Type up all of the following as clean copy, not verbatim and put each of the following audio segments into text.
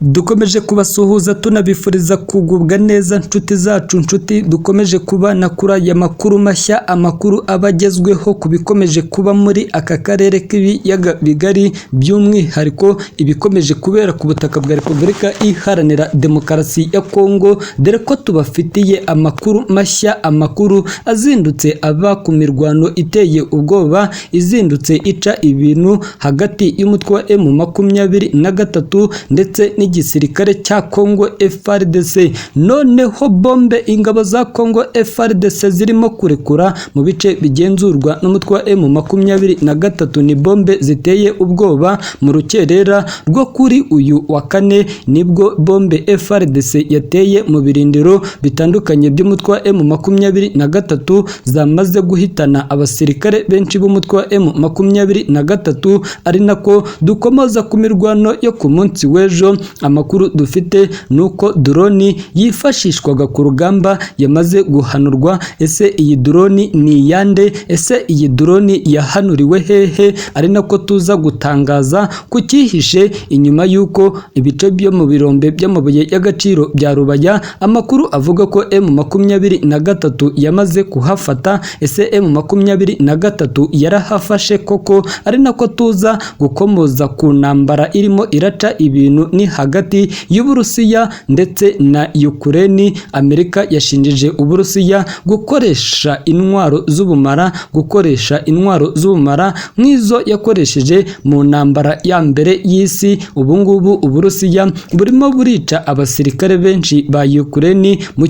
Dukomeje kubasuhuza tunabifuriza kugubwa neza nshuti zacu, nshuti dukomeje kubana kuri aya makuru mashya, amakuru aba agezweho ku bikomeje kuba muri aka karere k'ibiyaga bigari, by'umwihariko ibikomeje kubera ku butaka bwa Repubulika Iharanira Demokarasi ya Kongo, dore ko tubafitiye amakuru mashya, amakuru azindutse ava ku mirwano iteye ubwoba, izindutse ica ibintu hagati y'umutwe wa M23 ndetse n'igisirikare cya Congo FARDC. Noneho bombe ingabo za Congo FARDC zirimo kurekura mu bice bigenzurwa n'umutwe wa M23 ni bombe ziteye ubwoba. Mu rukerera rwo kuri uyu wa kane nibwo bombe FARDC yateye mu birindiro bitandukanye by'umutwe wa M23 zamaze guhitana abasirikare benshi b'umutwe wa M23, ari nako dukomoza ku mirwano yo ku munsi w'ejo. Amakuru dufite ni uko droni yifashishwaga ku rugamba yamaze guhanurwa. Ese iyi droni ni iyande? Ese iyi droni yahanuriwe hehe? Ari nako tuza gutangaza ku cyihishe inyuma y'uko ibice byo mu birombe by'amabuye y'agaciro bya Rubaya, amakuru avuga ko M23 yamaze kuhafata. Ese M23 yarahafashe koko? Ari nako tuza gukomoza ku ntambara irimo iraca ibintu ni hagati y'Uburusiya ndetse na Ukraine. Amerika yashinjije Uburusiya gukoresha intwaro z'ubumara, gukoresha intwaro z'ubumara nk'izo yakoresheje mu ntambara ya mbere y'isi. Ubu ngubu Uburusiya burimo burica abasirikare benshi ba Ukraine. Mu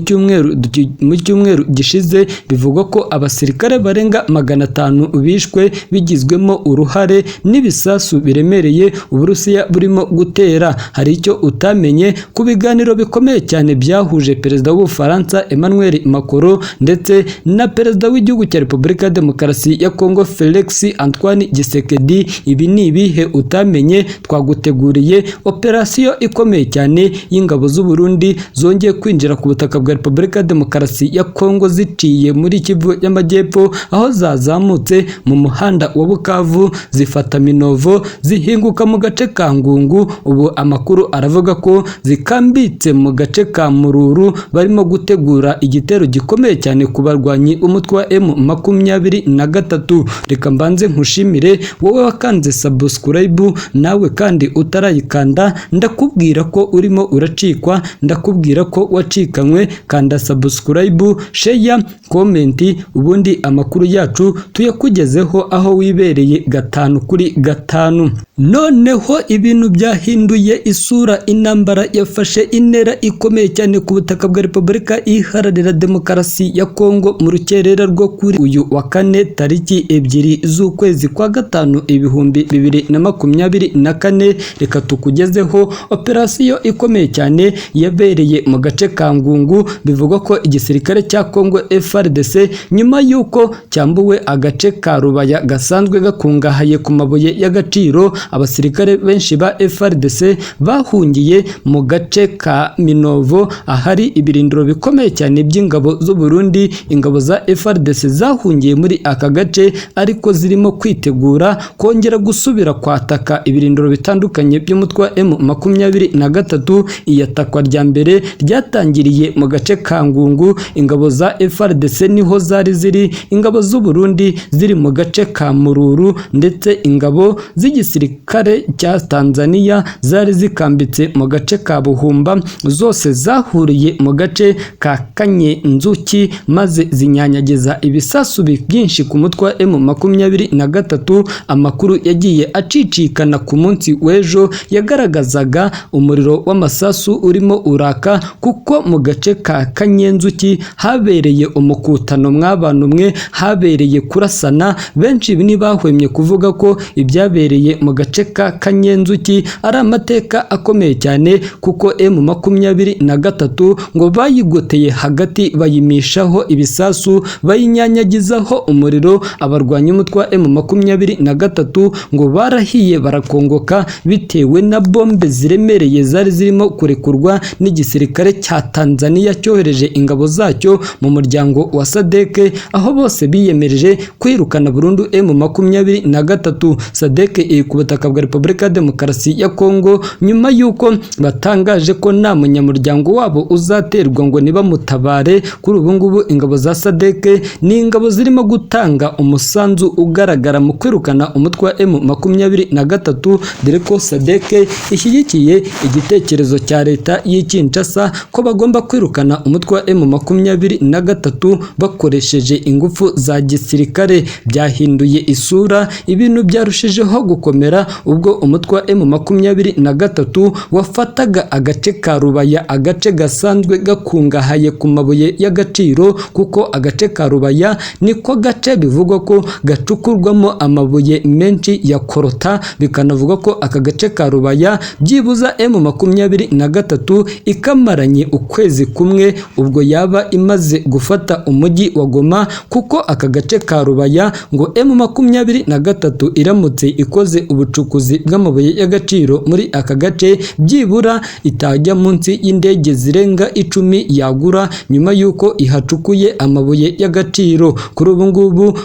cyumweru gishize bivugwa ko abasirikare barenga 500 bishwe bigizwemo uruhare n'ibisasu biremereye Uburusiya burimo gutera. Hari icyo utamenye ku biganiro bikomeye cyane byahuje perezida w'Ubufaransa Emmanuel Macron ndetse na perezida w'igihugu cya Repubulika ya Demokarasi ya Kongo Felix Antoine Tshisekedi. Ibi ni ibihe utamenye? Twaguteguriye operasiyo ikomeye cyane y'ingabo z'u Burundi zongeye kwinjira ku butaka bwa Repubulika ya Demokarasi ya Kongo ziciye muri Kivu y'Amajyepfo, aho zazamutse mu muhanda wa Bukavu zifata Minovo, zihinguka mu gace ka Ngungu. Ubu amakuru aravuga ko zikambitse mu gace ka Mururu, barimo gutegura igitero gikomeye cyane ku barwanyi umutwe wa M23. Reka mbanze nkushimire wowe wakanze subscribe, nawe kandi utarayikanda ndakubwira ko urimo uracikwa, ndakubwira ko wacikanywe. Kanda subscribe, share, comment, ubundi amakuru yacu tuyakugezeho aho wibereye gatanu kuri gatanu. Noneho ibintu byahinduye isura, intambara yafashe intera ikomeye cyane ku butaka bwa Repubulika Iharanira Demokarasi ya Kongo. Mu rukerera rwo kuri uyu wa kane tariki 2 z'ukwezi kwa gatanu 2024, reka tukugezeho operasiyo ikomeye cyane yabereye mu gace ka Ngungu. Bivugwa ko igisirikare cya Kongo FARDC, nyuma y'uko cyambuwe agace ka Rubaya gasanzwe gakungahaye ku mabuye y'agaciro, abasirikare benshi ba FARDC bahungiye mu gace ka Minovo ahari ibirindiro bikomeye cyane by'ingabo z'u Burundi. Ingabo za FARDC zahungiye muri aka gace, ariko zirimo kwitegura kongera gusubira kwataka ibirindiro bitandukanye by'umutwe wa M23. Iyatakwa rya mbere ryatangiriye mu gace ka Ngungu, ingabo za FARDC niho zari ziri, ingabo z'u Burundi ziri mu gace ka Mururu, ndetse ingabo z'igisirikare cya Tanzania zari zikambitse mu gace ka Buhumba. Zose zahuriye mu gace ka Kanyenzuki maze zinyanyagiza ibisasu byinshi ku mutwe wa M23. Amakuru yagiye acicikana ku munsi w'ejo yagaragazaga umuriro w'amasasu urimo uraka, kuko mu gace ka Kanyenzuki habereye umukutano mw'abantu mwe, habereye kurasana. Benshi ntibahwemye kuvuga ko ibyabereye mu gace ka Kanyenzuki ari amateka akomeye cyane, kuko M23 ngo bayigoteye hagati, bayimishaho ibisasu, bayinyanyagizaho umuriro. Abarwanya umutwe wa M23 ngo barahiye barakongoka bitewe na bombe ziremereye zari zirimo kurekurwa n'igisirikare cya Tanzania cyohereje ingabo zacyo mu muryango wa SADC, aho bose biyemereje kwirukana burundu M23. SADC iri ku butaka bwa Repubulika ya Demokarasi ya Kongo nyuma. y'uko batangaje ko nta munyamuryango wabo uzaterwa ngo nibamutabare. Kuri ubu ngubu ingabo za SADC ni ingabo zirimo gutanga umusanzu ugaragara mu kwirukana umutwe wa M23, dore ko SADC ishyigikiye igitekerezo cya leta y'i Kinshasa ko bagomba kwirukana umutwe wa M23 bakoresheje ingufu za gisirikare. Byahinduye isura, ibintu byarushijeho gukomera ubwo umutwe wa M23 wafataga agace ka Rubaya, agace gasanzwe gakungahaye ku mabuye y'agaciro, kuko agace ka Rubaya niko gace bivugwa ko gacukurwamo amabuye menshi ya korota. Bikanavuga ko aka gace ka Rubaya byibuza M23 ikamaranye ukwezi kumwe ubwo yaba imaze gufata umujyi wa Goma, kuko aka gace ka Rubaya ngo M23 iramutse ikoze ubucukuzi bw'amabuye y'agaciro muri aka gace, byibura itajya munsi y'indege zirenga 10 yagura nyuma y'uko ihacukuye amabuye y'agaciro. Kuri ubu ngubu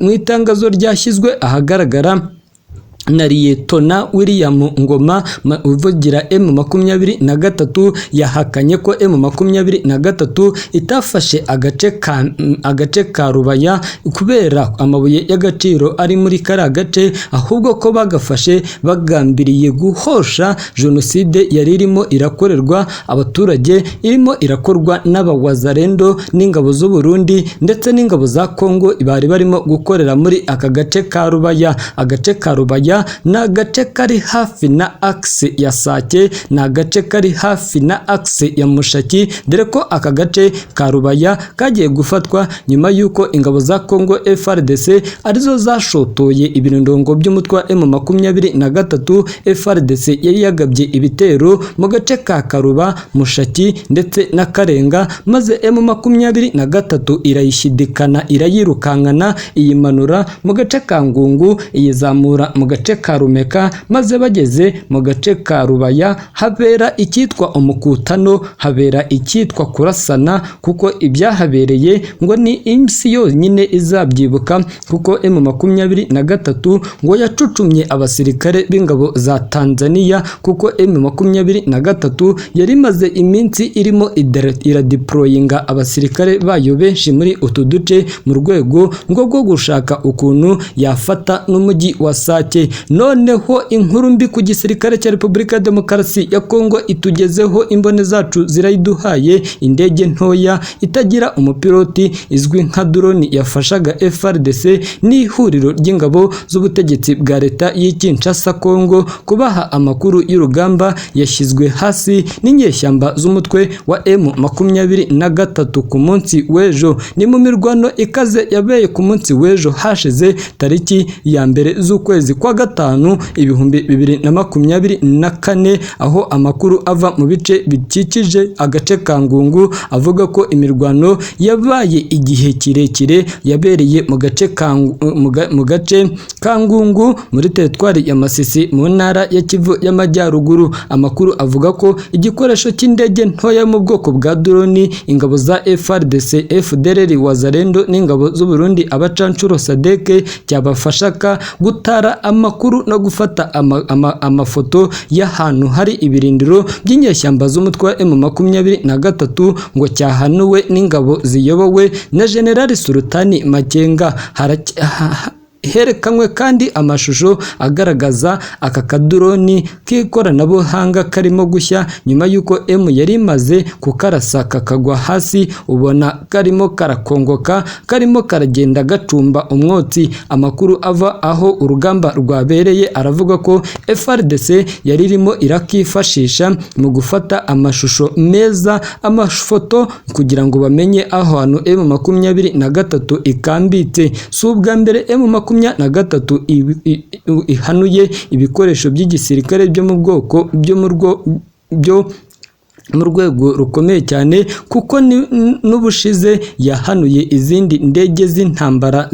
mu itangazo ryashyizwe ahagaragara na Liyetona William Ngoma uvugira M23, yahakanye ko M23 itafashe agace ka Rubaya kubera amabuye y'agaciro ari muri kariya gace, ahubwo ko bagafashe bagambiriye guhosha jenoside yari irimo irakorerwa abaturage, irimo irakorwa n'abawazarendo n'ingabo z'u Burundi ndetse n'ingabo za Kongo bari barimo gukorera muri aka gace ka Rubaya. Agace ka Rubaya ni agace kari hafi na axe ya Sake, ni agace kari hafi na axe ya Mushaki, dore ko aka gace ka Rubaya kagiye gufatwa nyuma y'uko ingabo za Kongo FARDC arizo zashotoye ibirindongo by'umutwe wa M23. FARDC yari yagabye ibitero mu gace ka Karuba, Mushaki ndetse na Karenga, maze M23 irayishidikana, irayirukankana, iyimanura mu gace ka Ngungu, iyizamura mu gace ka Rumeka, maze bageze mu gace ka Rubaya habera icyitwa umukutano, habera icyitwa kurasana, kuko ibyahabereye ngo ni isi yonyine izabyibuka, kuko M23 ngo yacucumye abasirikare b'ingabo za Tanzania, kuko M23 yari imaze iminsi irimo iradeployinga abasirikare bayo benshi muri utu duce mu rwego rwo gushaka ukuntu yafata n'umujyi wa Sake. Noneho inkuru mbi ku gisirikare cya Repubulika ya Demokarasi ya Kongo itugezeho, imbone zacu zirayiduhaye. Indege ntoya itagira umupiloti izwi nka drone yafashaga FARDC n'ihuriro ry'ingabo z'ubutegetsi bwa leta y'i Kinshasa Kongo kubaha amakuru y'urugamba yashyizwe hasi n'inyeshyamba z'umutwe wa M23 ku munsi w'ejo. Ni mu mirwano ikaze yabaye ku munsi w'ejo hashize tariki ya 1 z'ukwezi kwa 5 2024, aho amakuru ava mu bice bikikije agace ka Ngungu avuga ko imirwano yabaye igihe kirekire yabereye mu gace ka Ngungu muri teritwari ya Masisi mu ntara ya Kivu y'Amajyaruguru. Amakuru avuga ko igikoresho cy'indege ntoya mu bwoko bwa drone ingabo za FARDC, FDLR, Wazalendo n'ingabo z'u Burundi abacancuro SADC cyabafashaga gutara amakuru no gufata amafoto y'ahantu hari ibirindiro by'inyeshyamba z'umutwe wa M23 ngo cyahanuwe n'ingabo ziyobowe na General Sultani Makenga. Herekanwe kandi amashusho agaragaza aka kadroni k'ikoranabuhanga karimo gushya nyuma y'uko M yari imaze kukarasa kakagwa hasi, ubona karimo karakongoka, karimo karagenda gacumba umwotsi. Amakuru ava aho urugamba rwabereye aravuga ko FARDC yari irimo irakifashisha mu gufata amashusho meza, amafoto, kugira ngo bamenye aho hantu M23 ikambitse. Si ubwa mbere M23 ihanuye ibikoresho by'igisirikare byo mu bwoko byo Mu rwego rukomeye cyane, kuko n'ubushize yahanuye izindi ndege z'intambara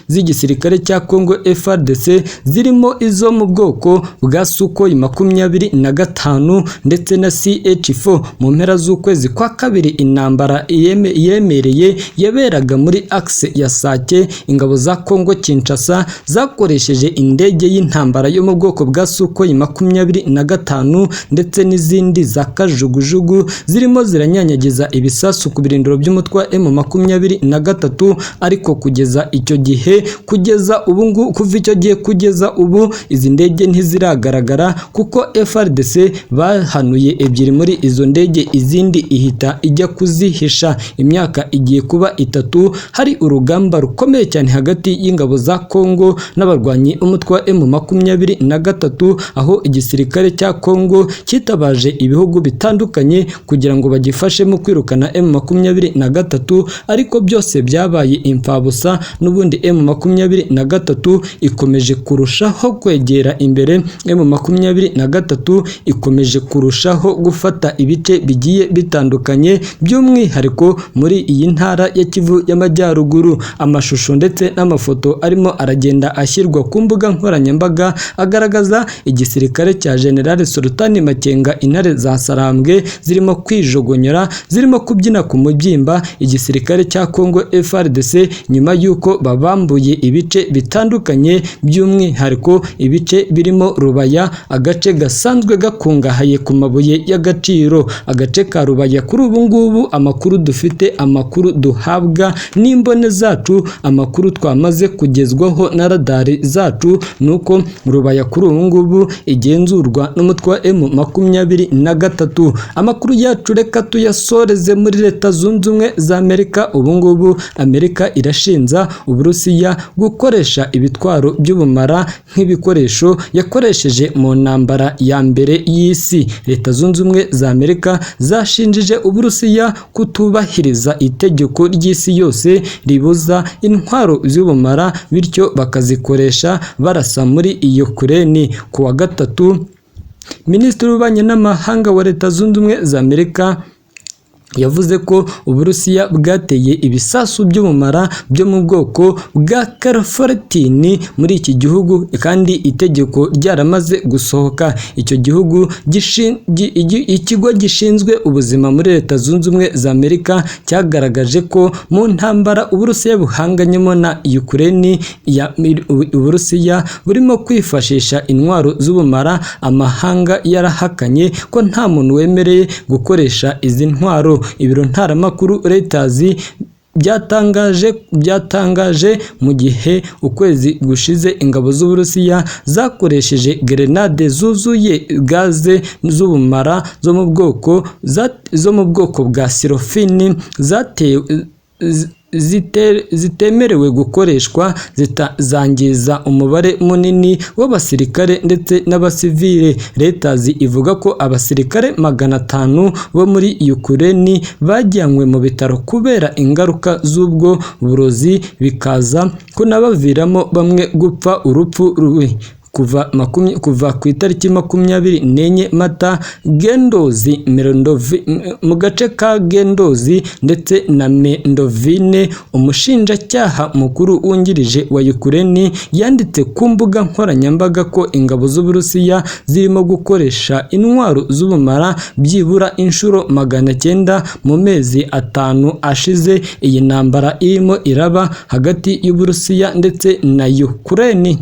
z'igisirikare cya Congo FARDC, zirimo izo mu bwoko bwa Sukhoi 25 ndetse na CH4. Mu mpera z'ukwezi kwa kabiri, intambara iremereye yaberaga muri axe ya Sake. Ingabo za Congo Kinshasa zakoresheje indege y'intambara yo mu bwoko bwa Sukhoi 25 ndetse n'izindi za kajugujugu, zirimo ziranyanyagiza ibisasu ku birindiro by'umutwe wa M23. Ariko kugeza icyo gihe, kugeza ubu ngubu, kuva icyo gihe kugeza ubu, izi ndege ntiziragaragara, kuko FARDC bahanuye ebyiri muri izo ndege, izindi ihita ijya kuzihisha. Imyaka igiye kuba 3 hari urugamba rukomeye cyane hagati y'ingabo za Congo n'abarwanyi b'umutwe wa M23, aho igisirikare cya Congo cyitabaje ibihugu bitandukanye kugira ngo bagifashe mu kwirukana M23, ariko byose byabaye imfabusa. N'ubundi M23 ikomeje kurushaho kwegera imbere, M23 ikomeje kurushaho gufata ibice bigiye bitandukanye, by'umwihariko muri iyi ntara ya Kivu y'Amajyaruguru. Amashusho ndetse n'amafoto arimo aragenda ashyirwa ku mbuga nkoranyambaga agaragaza igisirikare cya General Sultani Makenga, intare za Sarambwe zirimo kwijogonyora, zirimo kubyina ku mubyimba igisirikare cya Congo FARDC, nyuma y'uko babambuye ibice bitandukanye, by'umwihariko ibice birimo Rubaya, agace gasanzwe gakungahaye ku mabuye y'agaciro. Agace ka Rubaya kuri ubu ngubu, amakuru dufite, amakuru duhabwa n'imbone zacu, amakuru twamaze kugezwaho na radari zacu, ni uko Rubaya kuri ubu ngubu igenzurwa n'umutwe wa M23. Amakuru yacu reka tuyasoreze muri Leta Zunze Ubumwe za Amerika. Ubu ngubu Amerika irashinja Uburusiya gukoresha ibitwaro by'ubumara nk'ibikoresho yakoresheje mu ntambara ya mbere y'isi. Leta Zunze Ubumwe za Amerika zashinjije Uburusiya kutubahiriza itegeko ry'isi yose ribuza intwaro z'ubumara, bityo bakazikoresha barasa muri iyo Ukraine. Ku wa gatatu, Minisitiri w'Ububanyi n'Amahanga wa Leta Zunze Ubumwe za Amerika yavuze ko Uburusiya bwateye ibisasu by'ubumara byo mu bwoko bwa California muri iki gihugu, kandi itegeko ryaramaze gusohoka. Icyo gihugu, ikigo gishinzwe ubuzima muri Leta Zunze Ubumwe za Amerika, cyagaragaje ko mu ntambara Uburusiya buhanganyemo na Ukraine, Uburusiya burimo kwifashisha intwaro z'ubumara. Amahanga yarahakanye ko nta muntu wemereye gukoresha izi ntwaro. Ibiro ntaramakuru Reuters byatangaje mu gihe ukwezi gushize ingabo z'Uburusiya zakoresheje grenade zuzuye gaze z'ubumara zo mu bwoko bwa silofini zitemerewe gukoreshwa, zangiza umubare munini w'abasirikare ndetse n'abasivile. Reuters ivuga ko abasirikare 500 bo muri Ukraine bajyanywe mu bitaro kubera ingaruka z'ubwo burozi, bikaza kunabaviramo bamwe gupfa urupfu rubi. Kuva ku itariki 24 Mata, Gendozi mu gace ka Gendozi ndetse na Mendovine, umushinjacyaha mukuru wungirije wa Ukraine yanditse ku mbuga nkoranyambaga ko ingabo z'Uburusiya zirimo gukoresha intwaro z'ubumara byibura inshuro 900 mu mezi 5 ashize iyi ntambara irimo iraba hagati y'Uburusiya ndetse na Ukraine.